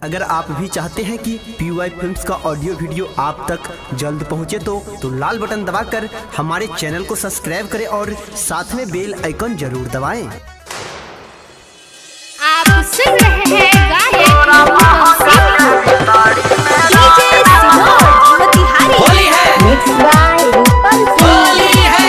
अगर आप भी चाहते हैं कि पीवाई फिल्म्स का ऑडियो वीडियो आप तक जल्द पहुंचे तो लाल बटन दबाकर हमारे चैनल को सब्सक्राइब करें और साथ में बेल आइकन जरूर दबाएं। आप सुन रहे हैं गायक डीजे सिनोर मोतिहारी। होली है, मिक्स बाय रूपम सिंह। होली है।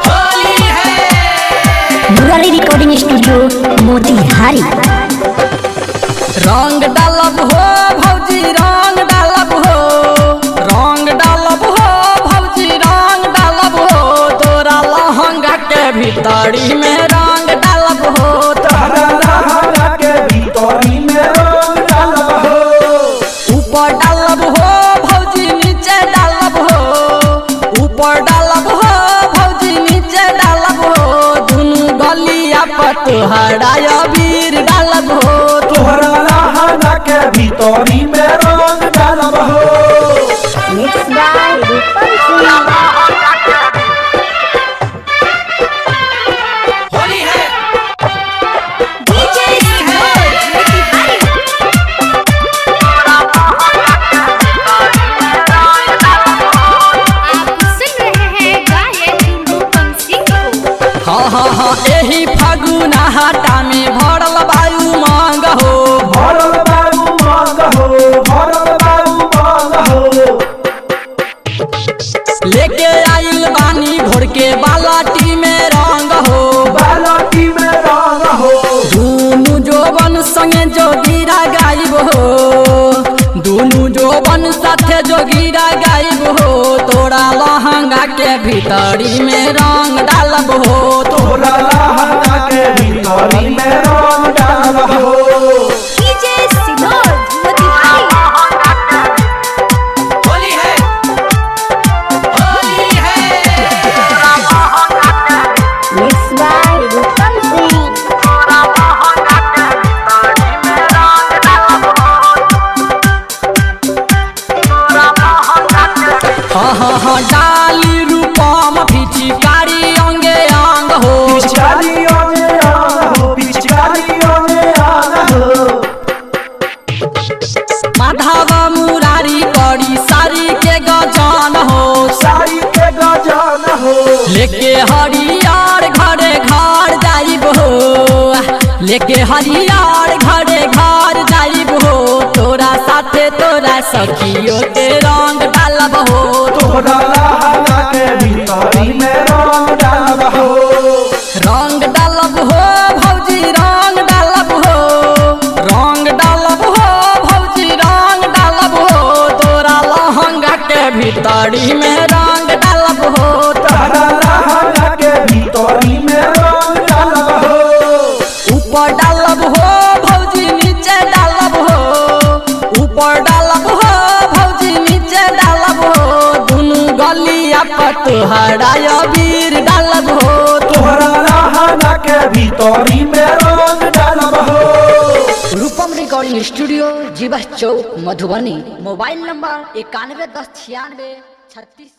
होली है। Murari recording studio Motihari. रंग डालब हो भौजी, रंग डालब हो, रंग डालब हो भौजी, रंग डालब हो, तोरा लहंगा के भीतरी में रंग डालब हो, तोरा लहंगा के भीतरी में रंग डालब हो। ऊपर डालब हो भौजी, नीचे डालब हो, ऊपर डालब हो भौजी, नीचे डालब हो, दुनू गलिया पर तोहरा अबीर डालब हो, तोरा लहंगा के भीतरी में रंग डालब हो। मिक्स बाय रूपम सिंह। होली है, डीजे सिनोर मोतिहारी। आप सुन रहे हैं गायक रूपम सिंह को। हाँ हाँ हाँ, एही फागुना हाटा में भरल बायु मांग हो, भरल बाबू मांग हो, भरल बाबू मांग हो। लेके आइल बानी घोर के बालाटी में रंग हो, बालाटी में रंग हो। दुनू जोबन संगे जोगीरा गायब हो, दुनू जोबन साथे जोगीरा गायब हो, तोरा लहंगा के भीतरी में रंग डालब हो, तोरा लहंगा के भीतरी में रंग डालब हो। डीजे सिनोर मोतिहारी। होली है, होली है। मिक्स बाय रूपम सिंह। हाँ हाँ हाँ, डाली रूपम पिचकारी अंगे अंग हो, पिचकारी अंगे अंग हो, पिचकारी अंगे अंग हो। माधव मुरारी करी सारी के गजान हो, सारी के गजान हो। लेके हरियार घरे घर जाइब हो, लेके हरियार घरे घर जाइब हो, तोरा साथे तोरा सखियों के रंग डालब हो, तोरा लहंगा के भीतरी में रंग डालब हो। रंग डालब हो भौजी, रंग डालब हो, रंग डालब हो भौजी, रंग डालब हो, तोरा लहंगा के भीतरी में रंग डालब हो, तोरा लहंगा के भीतरी में रंग डालब हो। ऊपर डालब हो भौजी, नीचे डालब हो, ऊपर डालब हो भौजी, नीचे डालब हो, दुनू गलिया पर तोहरा अबीर डालब हो, तोरा लहंगा के भीतरी में रंग डालब हो। रूपम रिकॉर्डिंग स्टूडियो जीवस चौक मधुबनी। Mobile number 91 10 96 36।